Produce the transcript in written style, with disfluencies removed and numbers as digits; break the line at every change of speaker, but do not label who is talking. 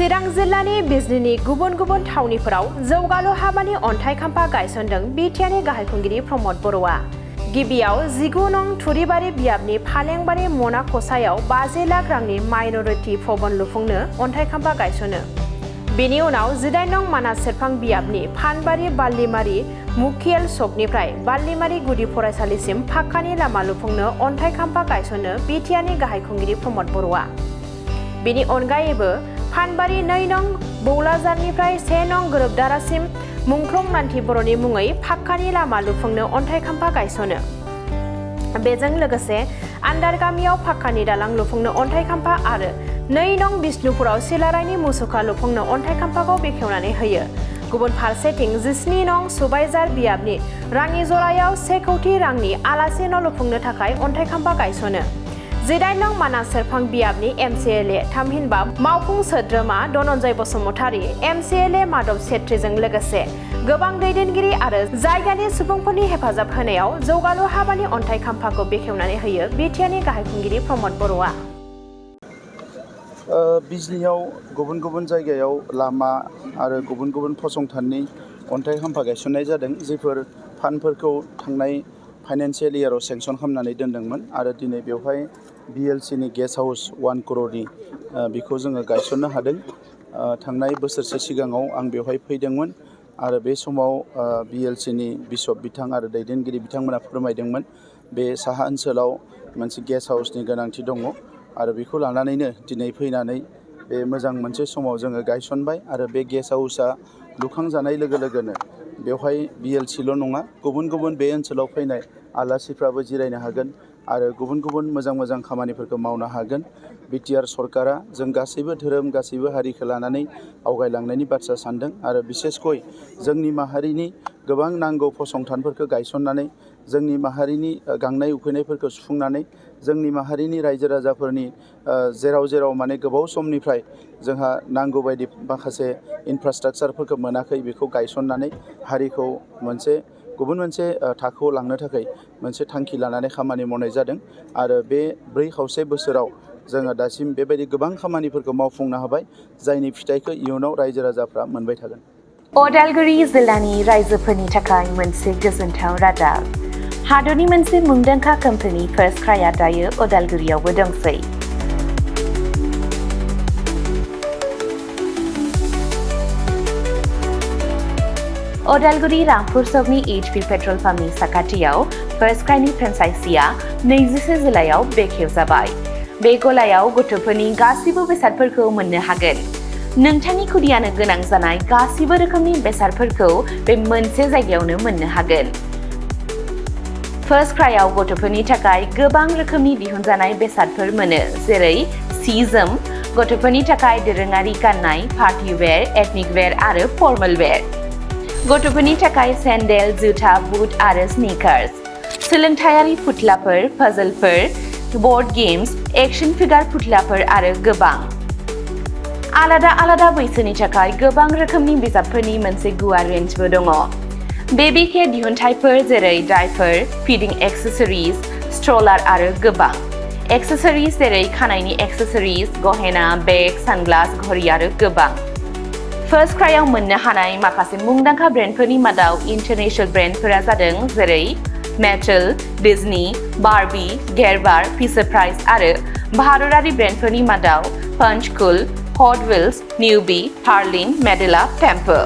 चिरां जिल्लानि बिजनीनि गुबुन गुबुन थावनिफोराव जौगालु हाबानि अन्थाइ खाम्फा गायसनदों बिटिआरनि गाहाय खुंगिरि रमद बर'आ। गिबियाव 19 नं थुरिबारि बियाबनि फालेंबारि मना खसायाव 50 लाख रांनि माइनरिटी भवन लुफुंनो अन्थाइ खाम्फा गायसनो। बेनि उनाव 18 नं मानास सेरफां बियाबनि फानबारि बाल्लिमारि मुखियेल सकनिफ्राय बाल्लिमारि गुदि फरायसालिसिम फाक्कानि लामा लुफुंनो अन्थाइ खाम्फा गायसनो बिटिआरनि गाहाय खुंगिरि रमद बर'आ। बेनि अनगायैबो फानबारि 2 नं बौलाजारनिफ्राय 1 नं गोरोबदारासिम मुंख्लं नान्थि बर'नि मुङै फाक्कानि लामा लुफुंनो अन्थाइ खाम्फा गायसनो। बेजों लोगोसे आन्दार गामियाव फाक्कानि दालां लुफुंनो अन्थाइ खाम्फा आरो 2 नं बिष्णुपुराव सिलारायनि मुसुखा लुफुंनो अन्थाइ खाम्फाखौ बेखेवनानै होयो। गुबुन फारसेथिं 17 नं सुबाइजार बियाबनि राङिजरायाव 1 कौटि रांनि आलासि न' लुफुंनो थाखाय अन्थाइ खाम्फा गायसनो। 18 नं मानास सेरफां बियाबनि एमसिएलए थामहिनबा मावफुं सोद्रोमा धनन्जय बसुमतारी, एमसिएलए माधव सेत्रीजों लोगोसे गोबां दैदेनगिरि आरो जायगानि सुबुंफोरनि हेफाजाब होनायाव जौगालु हाबानि अन्थाइ खाम्फाखौ बेखेवनानै होयो बिटिआरनि गाहाय खुंगिरि रमद बर'आ।
बिजनीयाव गुबुन गुबुन जायगायाव लामा आरो गुबुन गुबुन फसंथाननि अन्थाइ खाम्फा गायसननाय जादों, जेफोर फान्डफोरखौ थांनाय फाइनान्सियेल इयाराव सेंसन खालामनानै दोनदोंमोन आरो दिनै बेवहाय बिएलसिनि गेस्ट हाउस 1 करोड़नि बेखौ जोङो गायसननो हादों। थांनाय बोसोरसे सिगाङाव आं बेवहाय फैदोंमोन आरो बे समाव बिएलसिनि बिशप बिथां आरो दैदेनगिरि बिथांमोना फोरमायदोंमोन बे साहा ओनसोलाव मोनसे गेस्ट हाउसनि गोनांथि दङ आरो बेखौ लानानैनो दिनै फैनानै बे मोजां मोनसे समाव जोङो गायसनबाय आरो बे गेस्ट हाउसआ लुखांजानाय लोगो लोगोनो बेवहाय बिएलसिल' नङा, गुबुन गुबुन बे ओनसोलाव फैनाय आलासिफ्राबो जिरायनो हागोन आरो गुबुन गुबुन मोजां मोजां खामानिफोरखौ मावनो हागोन। बिटिआर सरकारा जों गासैबो धोरोम गासैबो हारिखौ लानानै आवगायलांनायनि बाथ्रा सानदों आरो बिसेसकय जोंनि माहारिनि गोबां नांगौ फसंथानफोरखौ गायसननानै जोंनि माहारिनि गांनाय उखैनायफोरखौ सुफुंनानै जोंनि माहारिनि रायजो राजाफोरनि जेराव जेराव माने गोबाव समनिफ्राय जोंहा नांगौ बायदि माखासे इनफ्रास्ट्राक्चारफोरखौ मोनाखै बेखौ गायसननानै हारिखौ गुबुन मोनसे थाखोआव लांनो थाखाय मोनसे थांखि लानानै खामानि मावनाय जादों आरो बे 4.5 बोसोराव जोङो दासिम बेबायदि गोबां खामानिफोरखौ मावफुंनो हाबाय, जायनि फिथाइखौ इयुनाव रायजो राजाफ्रा मोनबाय थागोन।
उदालगुरि जिल्लानि रायजोफोरनि थाखाय मोनसे गोजोनथाव रादाब। हादरनि मोनसे मुंदांखा कम्पानि फार्स्ट क्राइआ दायो उदालगुरियावबो दंसै। उदालगुरि रामपुर सकनि HP पेट्रल पाम्पनि साखाथियाव फार्स्ट क्राइनि फ्रेन्चाइजिआ 21 जुलाइआव बेखेवजाबाय। बे गलायाव गथ'फोरनि गासिबो बेसादफोरखौ मोननो हागोन। नोंथांनि खुदियानो गोनां जानाय गासिबो रोखोमनि बेसादफोरखौ बे मोनसे जायगायावनो मोननो हागोन। फार्स्ट क्राइआव गथ'फोरनि थाखाय गोबां रोखोमनि दिहुनजानाय बेसादफोर मोनो, जेरै सि-जोम, गथ'फोरनि थाखाय दोरोङारि गाननाय, पार्टी वेर, एथनिक वेर आरो फर्मेल वेर, गथ'फोरनि थाखाय सेन्डेल, जुथा, बुट आरो स्निकार्स, सोलोंथायारि फुथलाफोर, पाजलफोर, बर्ड गेम्स, एक्शन फिगार फुथलाफोर आरो गोबां। आलादा आलादा बैसोनि थाखाय गोबां रोखोमनि बिजाबफोरनि मोनसे गुवार रेन्जबो दङ। बेबी केयार दिहुनथायफोर जेरै डायपार, फिडिं एक्सेसरिज, स्ट्रलार आरो गोबां। एक्सेसरिज जेरै खानायनि एक्सेसरिज, गहेना, बेग, सानग्लास, घड़ी आरो गोबां। फार्स्ट क्राइआव मोननो हानाय माखासे मुंदांखा ब्रेन्डफोरनि मादाव इन्टारनेशनेल ब्रेन्डफोरा जादों जेरै Mattel, Disney, Barbie, Gerber, Fisher Price आरो भारतारि ब्रेन्डफोरनि मादाव पंचकुल, हट व्हील्स, निउबी, हार्लिन, मेडेला, टेम्पो।